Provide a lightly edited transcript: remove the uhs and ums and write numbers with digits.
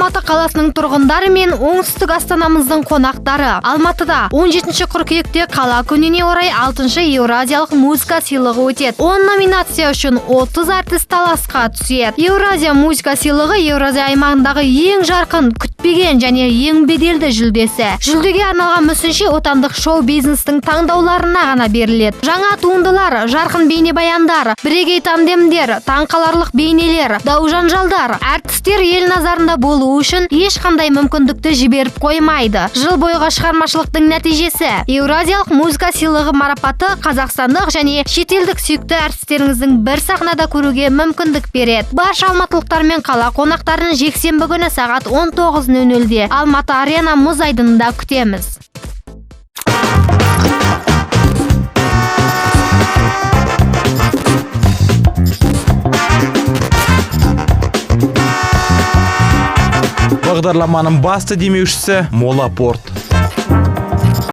Алматы қаласының тұрғындары мен оңтүстік астанамыздың қонақтары! Алматыда 17 қыркүйекте қала күніне орай 6 Еуразиялық музыка сыйлығы өтеді. 10 номинация үшін 30 әртіс таласқа түседі. Еуразия музыка сыйлығы — Еуразия аймағындағы ең жарқын, күтпеген және ең беделді жүлдесі. Жүлдеге арналған мүсінше отандық шоу бизнестің таңдауларына ғана беріледі. Жаңа туындылар, жарқын бейнебаяндар, бірегей тандемдер, таңқаларлық бейнелер, дау жанжалдар. Әртістер ел назарында болу үшін ешқандай мүмкіндікті жіберіп қоймайды. Жыл бойғы шығармашылықтың нәтижесі. Еуразиялық музыка сыйлығы марапаты қазақстандық және шетелдік сүйікті әртістеріңіздің бір сахнада көруге мүмкіндік береді. Барша алматылықтар мен қала қонақтарын жексенбі күні сағат 19:00-де Алматы Арена мұз айдынында күтеміз. Бағдарламаның басты демеушісі — Молапорт.